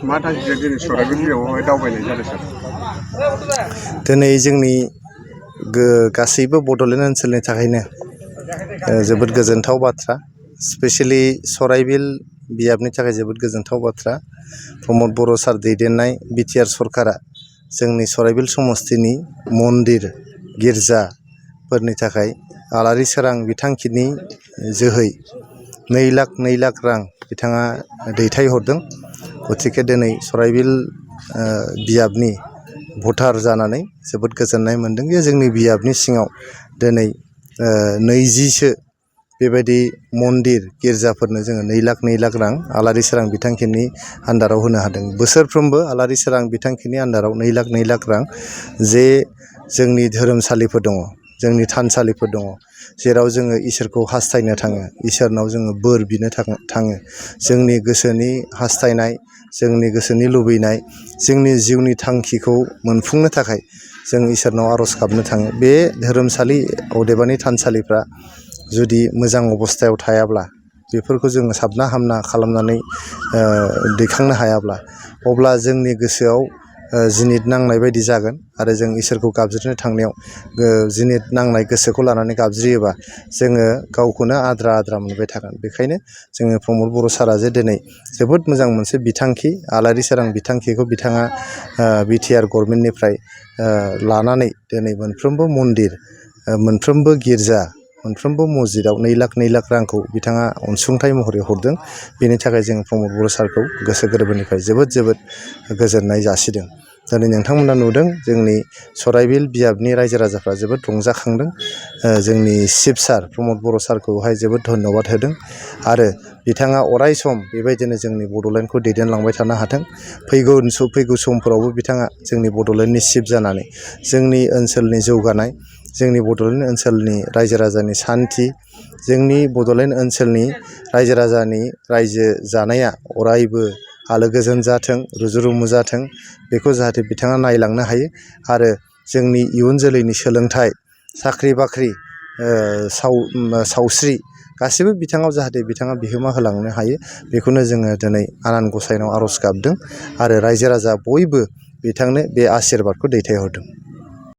मा थांखिजों दिनै सराइबिलावहाय दावबायनाय जादों सार? दिनै जोंनि गासैबो बड'लेण्ड ओनसोलनि थाखायनो जोबोद गोजोनथाव बाथ्रा, स्पेसियेलि सराइबिल बियाबनि थाखाय जोबोद गोजोनथाव बाथ्रा। प्रमद बर' सार दैदेननाय बिटिआर सरकारा जोंनि सराइबिल समस्तिनि मन्दिर गिर्जाफोरनि थाखाय आलारि सोरां बिथांखिनि जोहै 2 लाख रां बिथाङा दैथायहरदों। गतिके दिनै सराइबिल बियाबनि भटार जानानै जोबोद गोजोननाय मोनदों जे जोंनि बियाबनि सिङाव दिनै 20सो बेबायदि मन्दिर गिर्जाफोरनो जोङो 2 लाख रां आलारि सोरां बिथांखिनि आन्दाराव होनो हादों। बोसोरफ्रोमबो आलारि सोरां बिथांखिनि आन्दाराव 2 लाख रां जे जोंनि धोरोमसालिफोर दङ, जोंनि थानसालिफोर दङ, जेराव जोङो इसोरखौ हास्थायनो थाङो, इसोरनाव जोङो बोर बिनो थाङो, जोंनि गोसोनि हास्थायनाय, जोंनि गोसोनि लुबैनाय, जोंनि जिउनि थांखिखौ मोनफुंनो थाखाय जों इसोरनाव आर'ज गाबनो थाङो। बे धोरोमसालि अदेबानि थानसालिफ्रा जुदि मोजां अबस्थायाव थायाब्ला, बेफोरखौ जोङो साबना हामना खालामनानै दैखांनो हायाब्ला, अब्ला जोंनि गोसोआव जिनिद नांनाय बायदि जागोन आरो जों इसोरखौ गाबज्रिनो थांनायाव जिनिद नांनाय गोसोखौ लानानै गाबज्रियोबा जोङो गावखौनो आद्रा मोनबाय थागोन। बेखायनो जोङो प्रमद बर' सारा जे दिनै जोबोद मोजां मोनसे बिथांखि, आलारि सोरां बिथांखिखौ बिथाङा बिटिआर गभर्नमेन्टनिफ्राय लानानै दिनै मोनफ्रोमबो मन्दिर, मोनफ्रोमबो गिर्जा, मोनफ्रोमबो मस्जिदाव 2 लाख रांखौ बिथाङा अनसुंथाइ महरै हरदों। बेनि थाखाय जों प्रमद बर' सारखौ गोसो गोरबोनिफ्राय जोबोद गोजोननाय जासिदों। दिनै नोंथांमोना नुदों जोंनि सराइबिल बियाबनि रायजो राजाफ्रा जोबोद रंजाखांदों। जोंनि चिफ सार प्रमद बर' सारखौहाय जोबोद धन्यबाद होदों आरो बिथाङा अराय सम बेबायदिनो जोंनि बड'लेण्डखौ दैदेनलांबाय थानो हाथों। फैगौ समफोरावबो बिथाङा जोंनि बड'लेण्डनि चिफ जानानै जोंनि ओनसोलनि जौगानाय, जोंनि बड'लेण्ड ओनसोलनि रायजो राजानि सान्थि, जोंनि बड'लेण्ड ओनसोलनि रायजो राजानि रायजो जानाया अरायबो आलो गोजोन जाथों, रुजु रुमु जाथों, बेखौ जाहाथे बिथाङा नायलांनो हायो आरो जोंनि इयुन जोलैनि सोलोंथाइ, साख्रि बाख्रि, सावस्रि गासिबो बिथिङाव जाहाथे बिथाङा बिहोमा होलांनो हायो, बेखौनो जोङो दिनै आनान गसाइनाव आर'ज गाबदों आरो रायजो राजा बयबो बिथांनो बे आशिर्बादखौ दैथायहरदों।